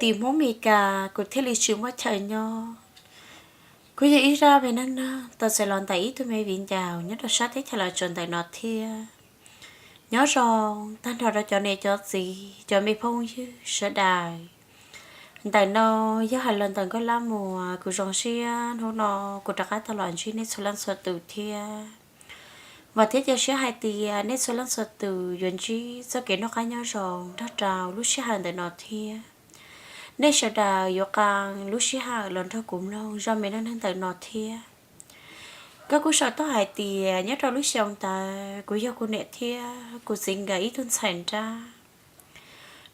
tim Hmoob Mes Kas kuv thiaj li tsis muaj chaw nyob. Kuj yog ib zaj me neej neeg tau txais los ntawm ib tug me viv ncaus nyob rau sab teb chaws Los Tsuas ntawm no thiab. Nyob zoo tag nrho rau cov niam cov txiv cov me phooj ywg sawv daws. Ntawm no yog hais los ntawm Nkauj Lab Muas, kuv zoo siab hnub no kuv rov qab tau los ntsib nej txhua leej txhua tus thiab. Vam thiab cia siab hais tias nej txhua leej txhua tus yuav ntsib txoj kev noj qab nyob zoo nrog rau lub sij hawm ntawm no thiab. Nej sawv daws yuav qee lub sij hawm los nrog kuv mloog zaj me neej neeg ntawm no thiab. Koj kuj saib tau hais tias nyob rau lub xyoo ntawd kuv yog kuv niam thiab kuv txiv nkawd ib tug ntxhais nrab.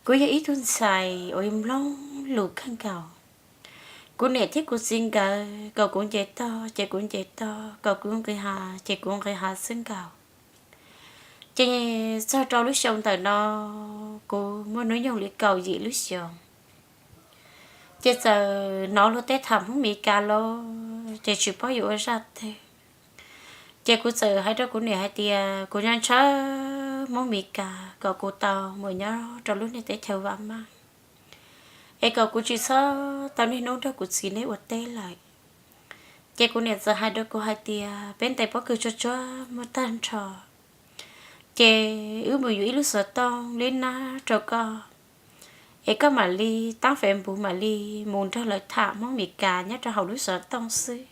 Kuv yog ib tug ntxhais uas mloog lus kawg nkaus. Kuv niam thiab kuv txiv nkawd kom kuv nce tog ces kuv nce tog, kom kuv nqis hav ces kuv nqis hav xwb nkaus. Ces txog rau lub xyoo ntawm no kuv muaj hnub nyoog li kaum yim lub xyoos, ces txawm hnov luag tej tham Hmoob Mes Kas los ces tsis paub yuav ua zaj twg. Ces kuv txawm hais rau kuv niam hais tias kuv nco ntshaw Hmoob Mes Kas kom kuv tau mus nyob rau lub niag teb chaws vam meej, es kom kuv tsis txhob tau niaj hnub nrog kuv txiv neb ua teb lawm. Ces kuv niam txawm hais rau kuv hais tias peb ntes pob kws tsuag tsuag muaj tag nrho, ces wb mus yuav ib lub xov tooj li nab rau koj, es koj mam li tab Facebook mam li mus nrog lawv tham Hmoob Mes Kas nyob rau hauv lub xov tooj xwb.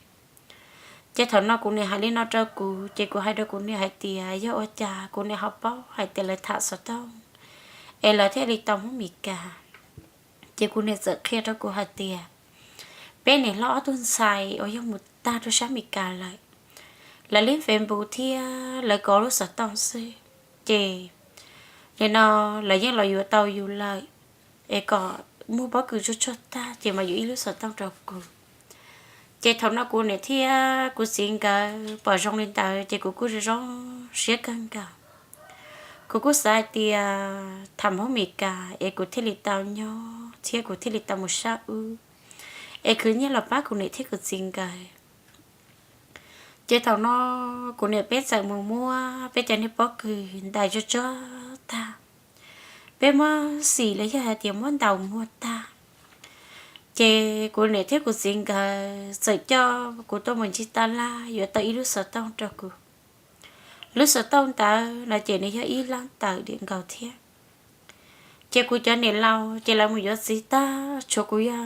Ces thaum no kuv niam hais li no rau kuv ces kuv hais rau kuv niam hais tias yog ua cas kuv niam ho paub hais tias lawv tham xov tooj es lawv thiaj li tau Hmoob Mes Kas. Ces kuv niam txawm qhia rau kuv hais tias peb niam hlob ob tug ntxhais uas yog mus tag rau sab Mes Kas lawm, lawv lib Facebook thiab lawv kov lub xov tooj xwb, ces nim no lawv yeej los yuav tau yus lawm, es kom muag pob kws tsuag tsuag tag ces mam yuav ib lub xov tooj rau kuv. Ces thaum no kuv niam thiab kuv txiv nkawd pom zoo li ntawd ces kuv kuj zoo zoo siab kawg nkaus. Kuv kuj xav hais tias tham Hmoob Mes Kas es kuv thiaj li tau nyob thiab kuv thiaj li tau mus sab ub, es khwv nyiaj los pab kuv niam thiab kuv txiv nkawd. Ces thaum no kuv niam peb txawm mus muab peb cov niag pob kws ntais tsuag tsuag tag, peb muab xim los yog hais tias muab ntaus muag tag, ces kuv niam thiab kuv txiv nkawd txawm coj kuv tuaj mus ntsib tab laj yuav tau ib lub xov tooj rau kuv. Lub xov tooj ntawd no ces nws yog ib lab tawm diam nkaus thiab. Ces kuv cov niam laus ces lawv mus yuav txiv tag, tshuav kuv yog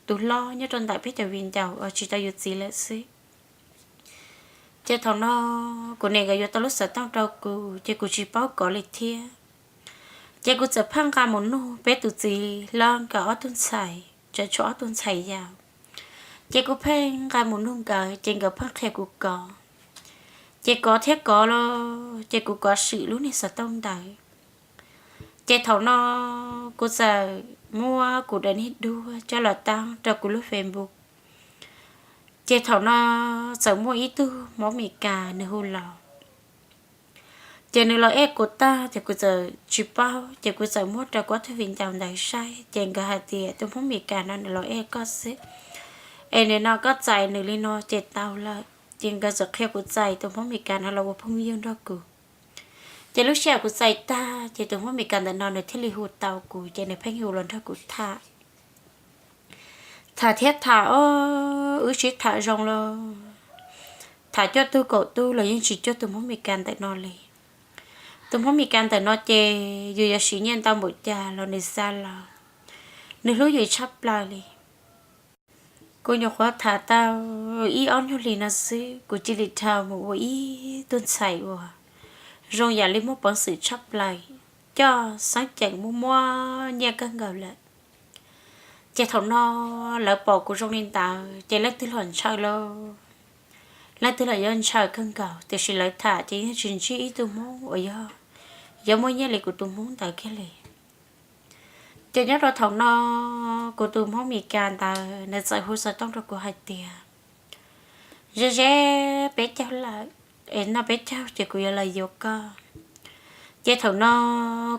tus hlob nyob rau ntawm peb cov viv ncaus uas tsis tau yuav txiv lawm xwb. Ces thaum no kuv niam nkawd yuav tau lub xov tooj rau kuv ces kuv tsis paub kov li thiab. Ces kuv txawm pheej nqa mus nug peb tus txiv hlob nkawd ob tug ntxhais, tseem tshuav ob tug ntxhais yau. Ces kuv pheej nqa mus nug nkawd ces nkawd pheej qhia kuv kov. Ces kov thiab kov los ces kuv kov swm lub niag xov tooj ntawd. Ces thaum no kuv txawm muab kuv daim niag duab coj los tab rau kuv lub Facebook. Ces thaum no txawm muaj ib tug Hmoob Mes Kas nws hu los. Ces nws los ej kuv tag ces kuv txawm tsis paub, ces kuv txawm muab rau kuv ob tug viv ncaus ntawd saib, ces nkawd hais tias tus Hmoob Mes Kas no nws los ej koj xwb, es nim no koj txais nws li no ces tau lawm. Ces nkawd txawm qhia kuv txais tus Hmoob Mes Kas no los ua phooj ywg nrog kuv. Ces lub sij hawm kuv txais tag ces tus Hmoob Mes Kas ntawm no nws thiaj li hu tau kuv, ces nws pheej hu los nrog kuv tham. Tham thiab tham os, wb sib tham zoo los tham cuaj tug kaum tug los yeej tsis cuag tus Hmoob Mes Kas ntawm no li. Tus Hmoob Mes Kas ntawm no ces yus yuav siv nyiaj ntau npaum cas los nws xa los, nws hlub yus tshaj plaws li. Kuv nyuam qhuav tham tau ib ob nyuag hlis no xwb kuv cia li dhau mus ua ib tug ntxhais uas zoo yam li muaj peev xwm tshaj plaws, coj xeeb ceem muaj muaj nyiaj kawg nkaus lawm. Ces thaum no lawv pom kuv zoo li ntawd ces leej twg los ntshaw los leej twg los yuav ntshaw kawg nkaus, tiam sis lawv tham ces yeej tsis ntsib ib tug Hmoob uas yog yuav muaj nyiaj li kuv tus Hmoob ntawd kiag li. Ces nyob rau thaum no kuv tus Hmoob Mes Kas ntawd nws txawm hu xov tooj rau kuv hais tias ze ze peb caug lawm, es noj peb caug ces kuv yuav los yuav koj. Ces thaum no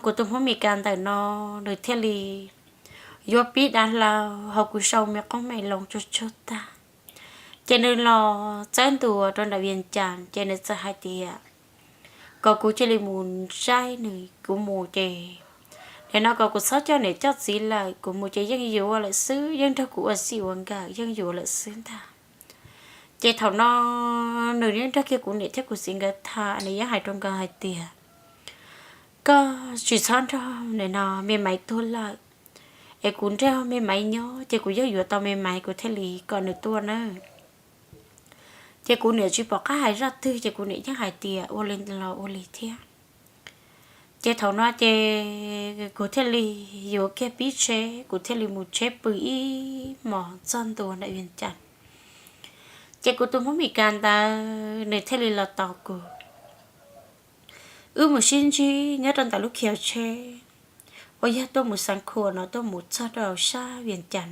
kuv tus Hmoob Mes Kas ntawm no nws thiaj li yuav pib dav hlau hauv kuv sau me qoob me loo tsuag tsuag tag. Ces nws los txawb ntua rau nram Vias Cas ces nws txawm hais tias kom kuv cia li mus saib nws, kuv mus ces Nim no kom kuv txhob coj niam coj txiv lawm, kuv mus ces yeej yuav lawm xwb, yeej nrog kuv ua txij ua nkawm, yeej yuav lawm xwb ntag. Ces thaum no nws yeej nrog kiag kuv niam thiab kuv txiv nkawd tham, nws yeej hais rau nkawd hais tias, koj tsis txhob nrog nim no me maiv tuag lawm, es kuv nrog me maiv nyob ces kuv yeej yuav tau me maiv kuv thiaj li kom nws tuaj na. Ces kuv niam tsis pom qab hais zaj twg ces kuv niam yeej hais tias ua li los ua li thiab. Ces thaum no ces kuv thiaj li yuav kiag pib tsheb, kuv thiaj li mus tsheb pw ib hmos txog ntua ntawm Vias Cas. Ces kuv tus Hmoob Mes Kas ntawd nws thiaj li los tos kuv. Wb mus sib ntsib nyob rau ntawm lub khiv tsheb uas yog tuaj mus Xeev Khuam no tuaj mus txog rau sab Vias Cas.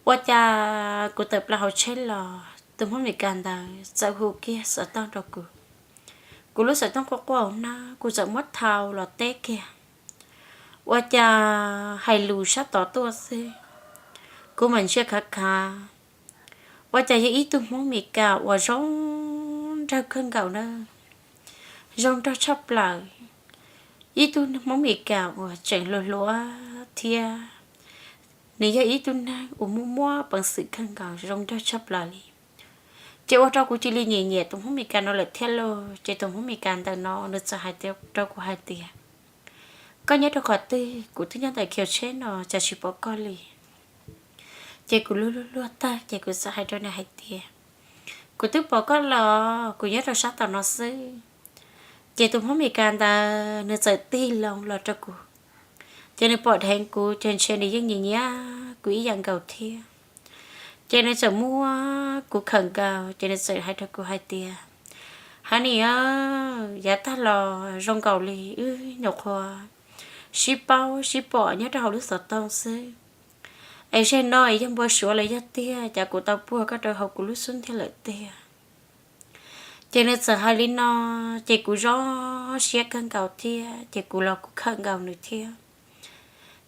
Ua cas kuv tawm plaws hauv tsheb los tus Hmoob Mes Kas ntawd txawm hu kiag xov tooj rau kuv. Kuv lub xov tooj quaj quaj hauv hnab, kuv txawm muab thau los teb kiag. Ua cas hais lus sab tod tuaj xwb, kuv mam ntsia khav khav. Ua cas yog ib tug Hmoob Mes Kas uas zoo nraug kawg nkaus na, zoo nraug tshaj plaws. Ib tug Hmoob Mes Kas uas tseem hluas hluas thiab nws yog ib tug neeg uas muaj muaj peev xwm kawg nkaus, zoo nraug tshaj plaws li. Ces ua rau kuv cia li nyiam nyiam tus Hmoob Mes Kas no lawm thiab lauj. Ces tus Hmoob Mes Kas ntawm no nws txawm hais rau kuv hais tias, koj nyob rau qhov twg? Kuv twb nyob ntawm khiv tsheb no cas tsis pom koj li. Ces kuv luag luag luag tag ces kuv txawm hais rau nws hais tias, kuv twb pom koj los, kuv nyob rau sab tom no xwb. Ces tus Hmoob Mes Kas ntawd nws txawm tig loo los rau kuv, ces nws pom dheev kuv ces ntshe nws yeej nyiam nyiam kuv ib yam nkaus thiab. Ces nws txawm muab kuv khawm nkaus ces nws txawm hais rau kuv hais tias, honey, yav tag los zoo nkaus li wb nyuam qhuav sib paub sib pom nyob rau hauv lub xov tooj xwb, es zaum no es yog npau suav los yog tiag cas kuv tau puag koj rau hauv kuv lub xub ntiag lawm tiag. Ces nws txawm hais li no, ces kuv zoo siab kawg nkaus thiab ces kuv los kuv khawm nkaus nws thiab.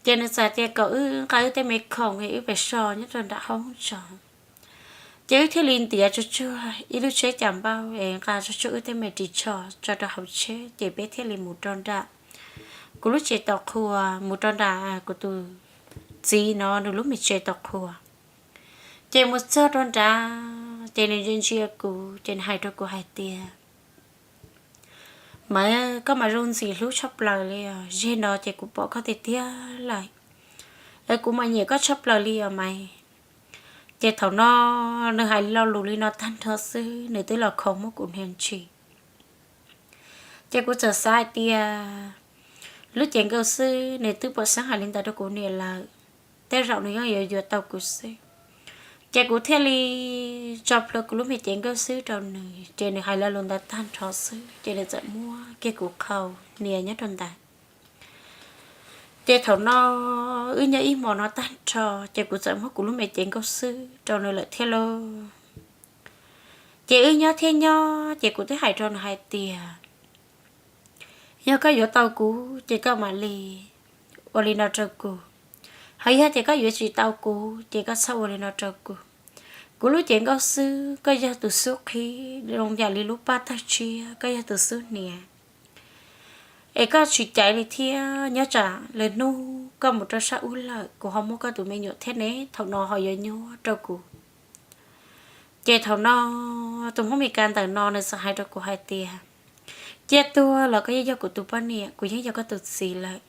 Ces nws txawm tias kom wb nqa wb tej me khoom es wb pem so nyob rau nram hoob tso. Ces wb thiaj li ntiav tsuag tsuag ib lub tsheb cas npauj es nqa tsuag tsuag wb tej me ris tsho tso rau hauv tsheb ces peb thiaj li mus rau nram kuv lub tsev tau qhua, mus rau nram kuv tus txiv no nws lub me tsev tau qhua. Ces mus txog rau nrad ces nws ntsia ntsia kuv ces nws hais rau kuv hais tias, Maiv, koj mas zoo ntxim hlub tshaj plaws li os, zaum no ces kuv pom koj tiag tiag lawm, es kuv mas nyiam koj tshaj plaws li os Maiv. Ces thaum no nws hais lo lus li no tag nrho xwb nws twb los khov muab kuv hnia ntshis. Ces kuv txawm xav hais tias lub cev nkauj xwb nws twb pom xeeb hais li ntawd rau kuv niam lawm, tej zaum nws yeej yuav yuav tau kuv xwb. Ces kuv thiaj li tso plhuav kuv lub me cev nkauj xwb rau nws ces nws hais lo lus ntawd tag nrho xwb ces nws txawm muab kiag kuv qhau hnia nyob rau ntawd. Ces thaum no wb nyob ib hmo no tag nrho ces kuv txawm muab kuv lub me cev nkauj xwb rau nws lawm thiab lauj. Ces wb nyob thiab nyob ces kuv twb hais rau nws hais tias, yog koj yuav tau kuv ces koj mam li ua li no rau kuv, ho yog tias koj yuav tsis tau kuv ces koj txhob ua li no rau kuv. Kuv lub cev nkauj xwb, koj yog tus xub qhib zoo yam li lub paj tawg tshiab, koj yog tus xub hniav, es koj tsis caiv li thiab. Nyob tsam lwm hnub koj mus rau sab ub lawm kuv ho muaj koj tus me nyuam thiab ne, thaum no ho yuav nyuaj rau kuv. Ces thaum no tus Hmoob Mes Kas ntawm no nws txawm hais rau kuv hais tias, ciaj tuag los koj yeej yog kuv tus poj niam, kuv yeej yog koj tus txiv lawm.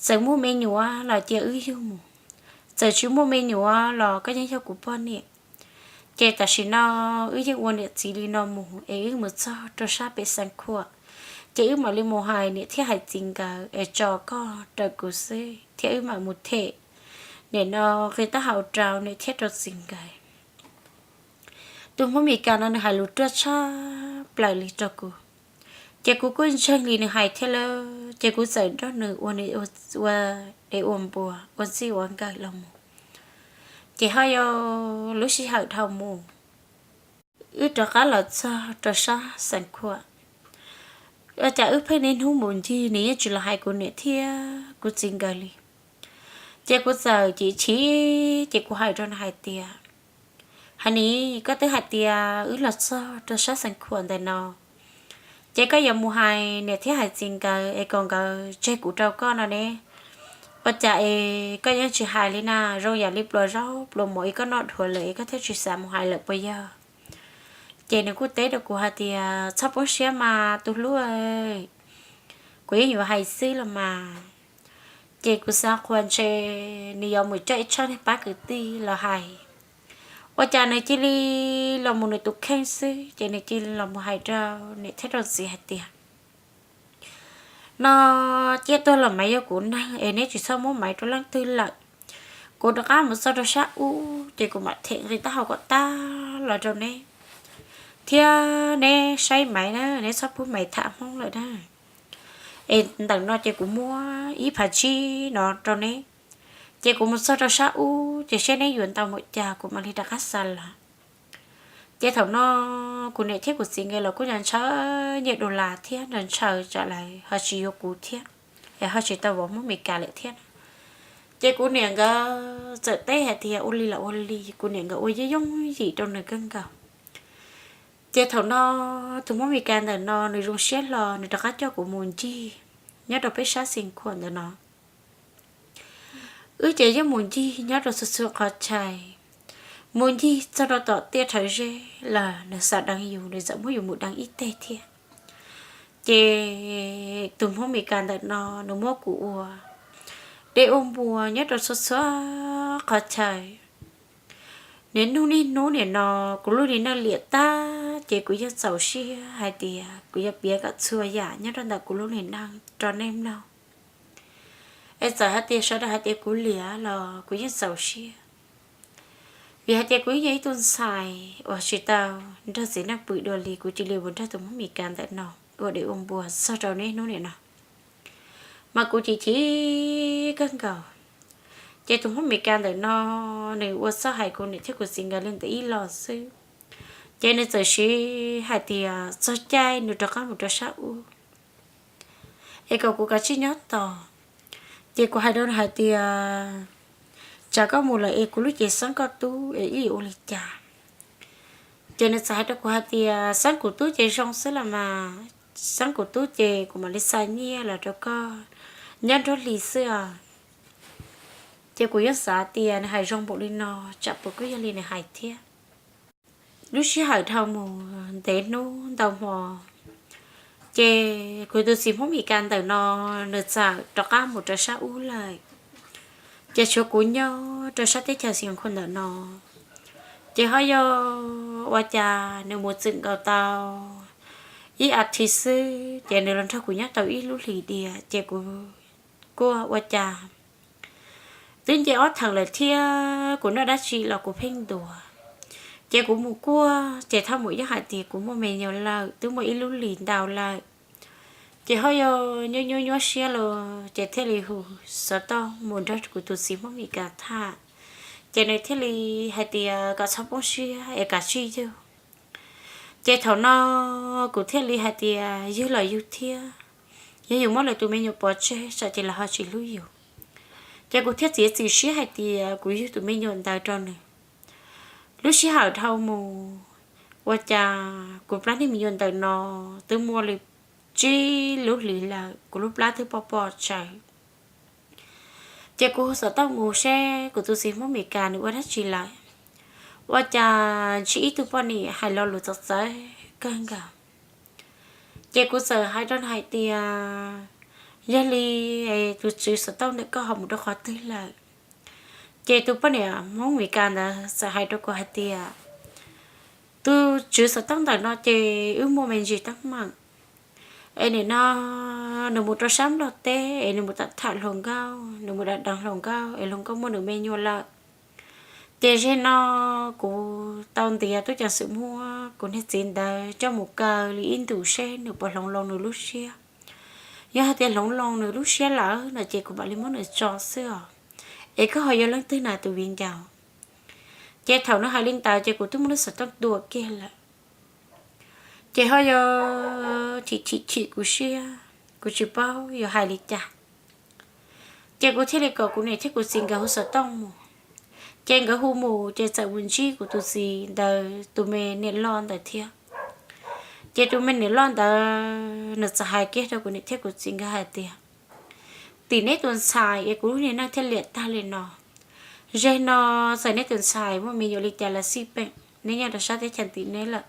Txawm muaj me nyuam los cia wb yug mus, txawm tsis muaj me nyuam los koj yeej yog kuv poj niam. Ces tam sim no wb yeej ua niam txiv li no mus es wb mus txog rau sab pem Xeev Khuam, ces wb mam li mus hais niam thiab hais txiv nkawd es tso koj rau kuv xwb thiab wb mam mus them. Nim no qhia taub hau rau niam thiab rau txiv nkawd. Tus Hmoob Mes Kas no nws hais lus ruaj tshaj plaws li rau kuv, ces kuv kuj ntseeg li nws hais thiab lauj. Ces kuv txawm nrog nws ua, ua dev ua npua ua txij ua nkawm los mus. Ces ho yog lub sij hawm dhau mus, wb rov qab los txog rau sab Xeev Khuam. Ua cas wb pheej niaj hnub mus ncig nws yeej tsis los hais kuv niam thiab kuv txiv nkawd li. Ces kuv txawm chim chim, ces kuv hais rau nws hais tias, honey, koj twb hais tias wb los txog rau sab Xeev Khuam ntawm no, Ces koj yuav mus hais niam thiab hais txiv nkawd es kom nkawd tseg kuv rau koj no ne. Ua cas es koj yeej tsis hais li na, zoo yam li pluas zaub pluas mov es koj noj dhuav lawm es koj thiaj tsis xav mus hais lawm puas yog? Ces nws kuj teb rau kuv hais tias, txhob poob siab mas tus hlub, kuv yeej yuav hais xwb los mas. Ces kuv xav qhuas ntshe nws yuav mus coj ib tshab niag pab kwv tij los hais. Ua cas nws cia li los mus nws tus kheej xwb, ces nws cia li los mus hais rau niam thiab rau txiv hais tias, no ciaj tuag los Maiv yog kuv neeg es neb tsis txhob muab Maiv rau leej twg lawm. Kuv rov qab mus txog rau sab ub ces kuv mam them nqi taub hau kom tag los rau neb, thiab neb saib Maiv na, neb txhob pub Maiv tham Hmoob lawm na. Es ntawm no ces kuv muab ib phav tsib no rau neb, ces kuv mus txog rau sab ub ces seb neb yuav ntau npaum cas kuv mam li rov qab xa los. Ces thaum no kuv niam thiab kuv txiv nkawd los kuj ntshaw nyiaj dollar thiab ntshaw tsam lawv ho tsis yuav kuv thiab, es ho tsis tau vauv Hmoob Meskas lawm thiab. Ces kuv niam nkawd txawm teb hais tias ua li los ua li, kuv niam nkawd ua yooj yooj yim rau nws kawg nkaus. Ces thaum no tus Hmoob Meskas ntawm no nws zoo siab hlo, nws rov qab coj kuv mus ncig nyob rau peb sab Xeev Khuam ntawm no. Wb ces yeej mus ncig nyob rau txhua txhua qhov chaw, mus ncig txog rau tom tiaj rhawv zeb los nws xav deev yus, nws txawm muab yus mus deev ib teg thiab. Ces tus Hmoob Meskas ntawm no nws muab kuv ua dej ua npua nyob rau txhua txhua qhov chaw. Niaj hnub niaj hnub nim no kuv lub hli neej liam tag ces kuv yeej txaus siab hais tias kuv yuav piav kom txhua yam nyob rau ntawm kuv lub hli neej rau nej mloog. Es txawm hais tias sawv daws hais tias kuv liam los kuv yeej txaus siab, vim hais tias kuv yeej yog ib tug ntxhais uas tsis tau nrog txiv neej pw dua li, kuv cia li mus nrog tus Hmoob Meskas ntawm no ua dej ua npua txog rau niaj hnub nim no. Mas kuv chim chim kawg nkaus. Ces tus Hmoob Meskas ntawm no nws ua txuj hais kuv niam thiab kuv txiv nkawd li ntawm ib los xwb. Ces nws txawm siv hais tias txog caij nws rov qab mus rau sab ub es kom kuv kav tsij nyob tos. Ces kuv hais rau nws hais tias, tsam koj mus lawm es kuv lub cev xeeb koj tub es ib yam ua li cas? Ces nws txawm hais rau kuv hais tias xeeb kuv tub ces zoo xwb los mas, xeeb kuv tub ces kuv mam li xa nyiaj los rau koj nyob nruab hlis xwb os. Ces kuv yeej xav tias nws hais zoo npaum li no, tsam puas kuj yog li nws hais thiab. Lub sij hawm dhau mus ntev hnub ntau hmo, ces kuv tus txiv Hmoob Meskas ntawm no nws txawm rov qab mus rau sab ub lawm. Ces tshuav kuv nyob rau sab teb chaws Xeev Khuam ntawm no. Ces ho yog ua cas nws mus txwm nkaus tau ib as thiv xwb ces nws los nrog kuv nyob tau ib lub hlis diam ces kuv kuj ua cas twb nce ob theem lawm thiab kuv noj dab tsi los kuv pheej ntuav. Ces kuv mus kuaj ces thaj mum yeej hais tias kuv muaj me nyuam lawm, twb muaj ib lub hlis ntau lawm. Ces ho yog nyuaj nyuaj nyuaj siab los ces thiaj li hu xov tooj mus nrog kuv tus txiv Hmoob Meskas tham. Ces nws thiaj li hais tias kom txhob poob siab es kav tsij yug. Ces thaum no kuv thiaj li hais tias yug los yug thiab, yog yus muab lawv tus me nyuam pov tseg tsam ces lawv ho tsis hlub yus. Ces kuv thiaj txiav txim siab hais tias kuv yug tus me nyuam ntawd rau nws. Lub sij hawm dhau mus, ua cas kuv plab niag me nyuam ntawm no twb muaj li tsib lub hlis lawm, kuv lub plab twb poj poj tsawv. Ces kuv hu xov tooj mus seb kuv tus txiv Hmoob Meskas nws ua dab tsi lawm. Ua cas ntsib ib tug poj niam hais lo lus txawv txawv kawg nkaus. Ces kuv txawm hais rau nws hais tias, yog li tus tswv xov tooj ntawm koj ho mus rau qhov twg lawm? Ces tus poj niam Hmoob Meskas ntawd txawm hais rau kuv hais tias, tus tswv xov tooj ntawm no ces wb muaj me ntsis teeb meem. Es nim no nws mus rau sab Nplog teb es nws mus tham hluas nkauj, nws mus da deev hluas nkauj es hluas nkauj muaj nws me nyuam lawm. Ces zaum no kuv tau ntiav tub ceev xwm muab kuv niag txiv ntawd coj mus kaw li ib ntus seb nws puas hloov loo nws lub siab. Yog hais tias hloov loo nws lub siab lawm no ces kuv mam li muab nws tso xwb os. Es koj ho yog leej twg na tus viv ncaus? Ces thaum nws hais li ntawd ces kuv twb muab nws xov tooj tua kiag lawm. Ces ho yog chim chim chim kuv siab, kuv tsis paub yuav hais li cas. Ces kuv thiaj li kom kuv niam thiab kuv txiv nkawd hu xov tooj mus. Ces nkawd hu mus ces txawm mus ntsib kuv tus txiv ntawd tus me niam loj ntawd thiab. Ces tus me niam loj ntawd nws txawm hais kiag rau kuv niam thiab kuv txiv nkawd hais tias, tim neb tus ntxhais es kuv lub niag neej thiaj liam tag li no. Zeg no txawm neb tus ntxhais muaj me nyuam li cas los xij peem, neb nyob rau sab teb chaws tim neb lawm.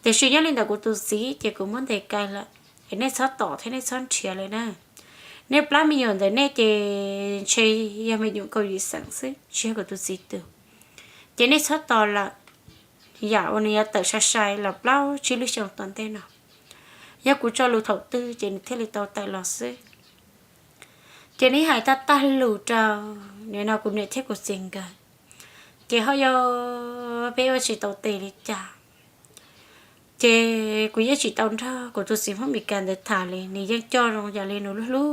Tiam sis nyob li ntawm kuv tus txiv ces kuv muab ntes kawg lawm, es nej txhob tom thiab nej txhob nrhiav lawm na. Nej plab me nyuam ntawm nej ces ntshe yog me nyuam kaum yim xeem xwb, tsis yog kuv tus txiv tus. Ces nej txhob tos lawm, yam uas nws yuav tawm sai sai los plaub tsib lub xyoo tom ntej no. Yog kuv tso lus thaum twg ces nws thiaj li tau tawm los xwb. Ces nws hais tag tag lus rau nim no kuv niam thiab kuv txiv nkawd, ces ho yog peb ua tsis tau tes li cas. Ces kuv yeej tsis tau nrog kuv tus txiv Hmoob Mes Kas ntawd tham li, nws yeej coj zoo yam li nws lub hlub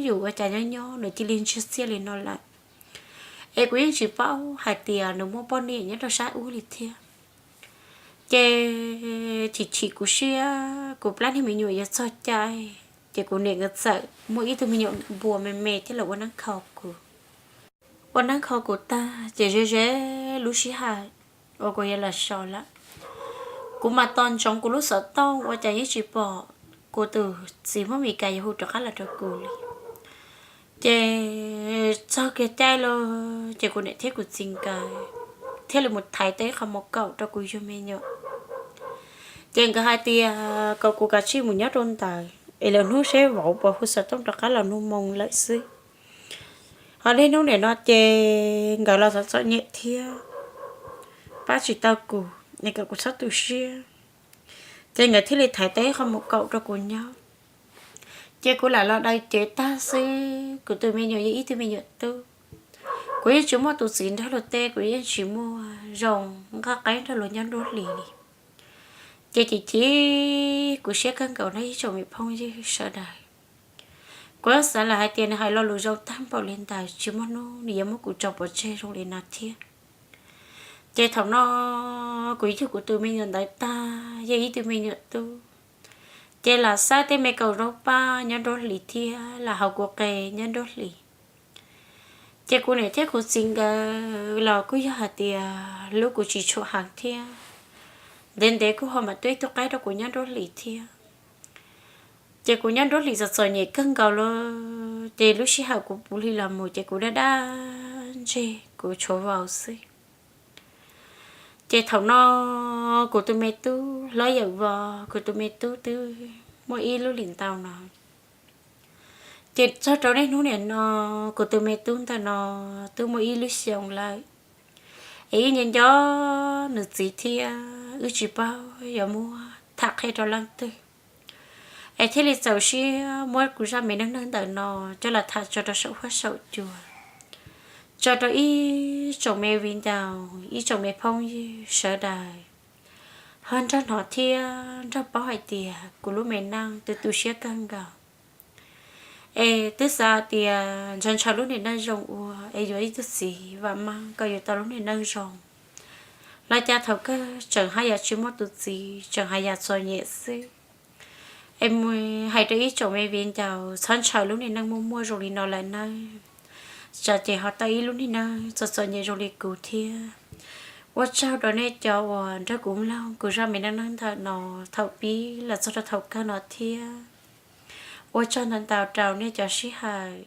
yus ua cas nyob nyob nws cia li ntsiag txiaj li no lawm. Es kuv yeej tsis paub hais tias nws muaj poj niam nyob rau sab ub li thiab. Ces chim chim kuv siab, kuv plab niag me nyuam yuav txog caij, ces kuv niam nkawd txawm muaj ib tug me nyuam npua me me thiab los ua neeb kho kuv. Ua neeb kho kuv tag ces ze ze lub sij hawm uas kuv yuav los so lawm, kuv mam tos ntsoov kuv lub xov tooj ua cas yeej tsis pom kuv tus txiv Hmoob Mes Kas yuav hu rov qab los rau kuv li. Ces txog kiag caij los ces kuv niam thiab kuv txiv nkawd thiaj li mus thaiv tau ib qho mus kaum rau kuv yug me nyuam. Ces nkawd hais tias kom kuv kav tsij mus nyob rau ntawd es lwm hnub seb vauv puas hu xov tooj rov qab los nug moo lawm xwb. Ho niaj hnub nim no ces nkawd los txom txom nyem thiab pab tsis tau kuv es kom kuv txhob tu siab. Ces nkawd thiaj li thaiv tau ib qho mus kaum rau kuv nyob. Ces kuv lam los daws cev tag xwb, kuv tus me nyuam yog ib tug me nyuam tub. Kuv yeej tsis muaj tus txiv nrog luag teb, kuv yeej tsis muaj zoo nqaj qeeb nrog luag nyob nruab hlis li. Ces chim chim kuv siab kawg nkaus na ib tsoom me phooj ywg sawv daws. Kuv xav lawm hais tias nws hais lo lus zoo tag npaum li ntawd tsis muaj hnub nws yuav muab kuv tso pov tseg zoo li no thiab. Ces thaum no kuv yug kuv tus me nyuam ntawd tag, yog ib tug me nyuam tub, ces lam xab tej me kaus zaub paj nyob nruab hlis thiab lam haus kuv qe nyob nruab hlis. Ces kuv niam thiab kuv txiv nkawd los kuj yog hais tias hlub kuv tsis tshua heev thiab, ntev ntev kuj ho mam tuaj ib tug qaib rau kuv nyob nruab hlis thiab. Ces kuv nyob nruab hlis txom txom nyem kawg nkaus lawm, ces lub sij hawm kuv puv hli los mus ces kuv daj daj ntseg kuv tshuav vau xwb. Ces thaum no kuv tus me tub hlob yawm vos, kuv tus me tub twb muaj ib lub hlis ntau no. Ces txog rau niaj hnub nim no kuv tus me tub ntawm no twb muaj ib lub xyoo lawm, es wb nco nco nws txiv thiab wb tsis paub yuav muab tham qhia rau leej twg. Es thiaj li txaus siab muab kuv zaj me neej neeg ntawm no coj los tham tso rau saum huab saum cua, tso rau ib tsoom me viv ncaus ib tsoom me phooj ywg sawv daws ho nrog hnov thiab nrog paub hais tias kuv lub me neej twb tu siab kawg nkaus. Es twb xav tias ntshaw ntshaw lub niag neej zoo ua es yuav ib tug txiv vam meej kom yuav tau lub niag neej zoo. Los cas thaum kawg tseem haj yam tsis muaj tus txiv, tseem haj yam txom nyem xwb. Es mus hais rau ib tsoom me viv ncaus txhob ntshaw lub niag neej muaj muaj zoo li no lawm nawb. Tsam ces ho tau ib lub niag neej txom txom nyem zoo li kuv thiab. Ua tsaug rau nej cov uas nrog kuv mloog kuv zaj me neej neeg ntawm no thaum pib los txog rau thaum kawg no thiab. Ua tsaug ntau ntau rau nej cov sij hawm